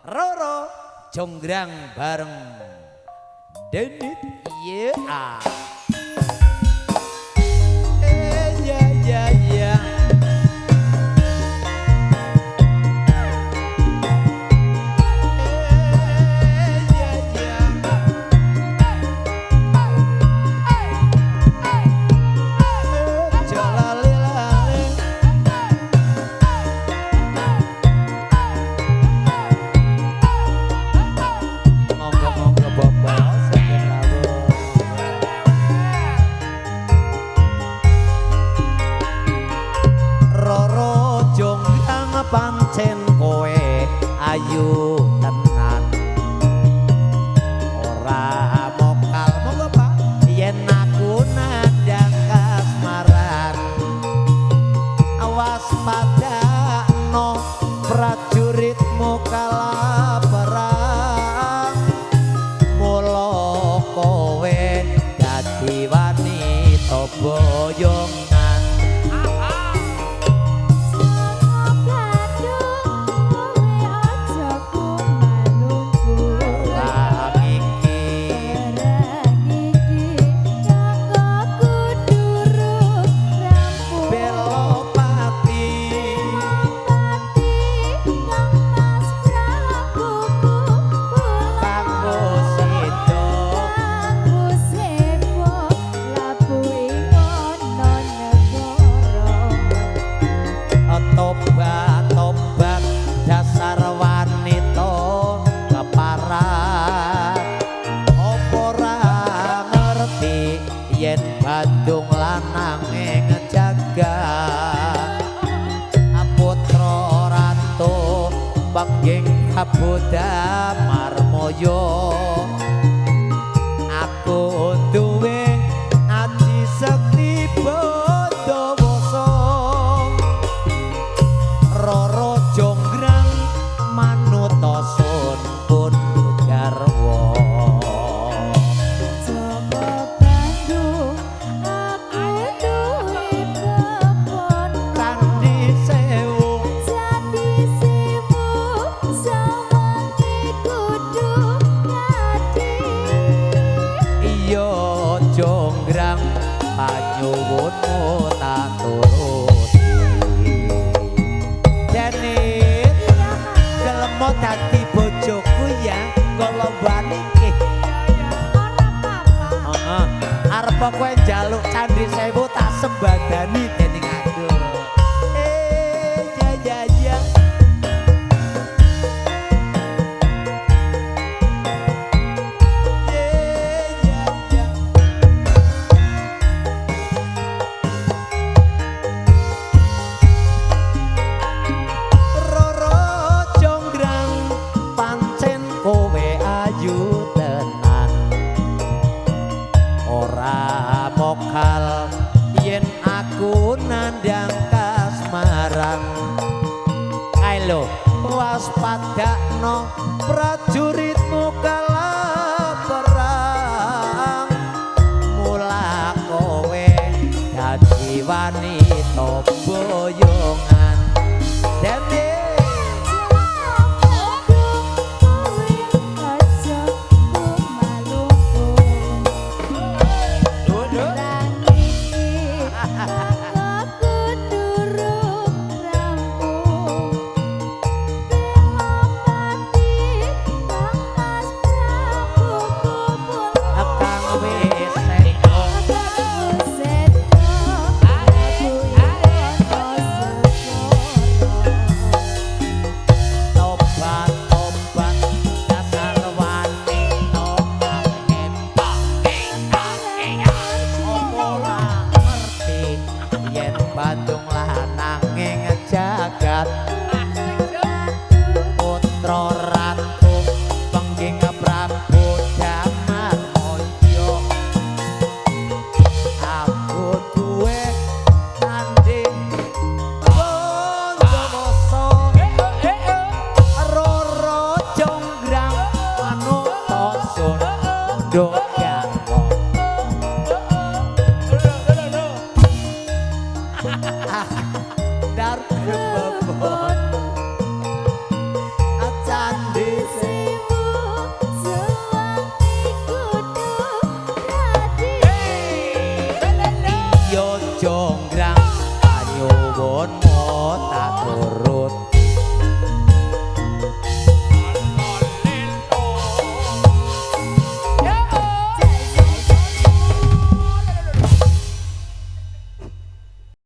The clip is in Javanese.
Roro Jonggrang bareng Denit. Yeah. Ya ya ya. Ya ya. Monggo-monggo Bapak saking rawuh. Roro Jonggrang pancen kowe ayu tenan. Ora mokal monggo Pak yen aku nandhang kasmaran. Awas padakno prajuritmu kalah perang. Mula kowe dadi wanita boyongan. Perang iki Belopati kanggo sida. Tobat-tobat dasar wanita keparat. Apa ora ngerti yen Bandung lanang ngejaga putra ratu pengging Prabu Damarmaya. Aku duwe aji sekti Bondowoso. Roro Jonggrang manuta sun pun garwa. Candi Sewu iya Jonggrang panyuwunmu tak turuti. Denit gelem dadi bojoku ya kala iki. Heeh. Arep kowe njaluk Candi Sewu tak sembadani dening aku. Ya ya ya. Ya ya. Roro Jonggrang pancen kowe ayu tenan. Ora mokal yen aku nandhang kasmaran. Kae lho waspadakno prajuritmu kalah perang. Mula kowe dadi wanita boyongan. Dene kang wis seko. Tobat-tobat dasar wanita hebat. Apa ora ngerti yen Bandung lanang ngejagat putra ratu pengging Prabu Damarmaya. Aku duwe candi Bondowoso. Roro Jonggrang manuta sun garwa. Dar bebon Candi Jonggrang.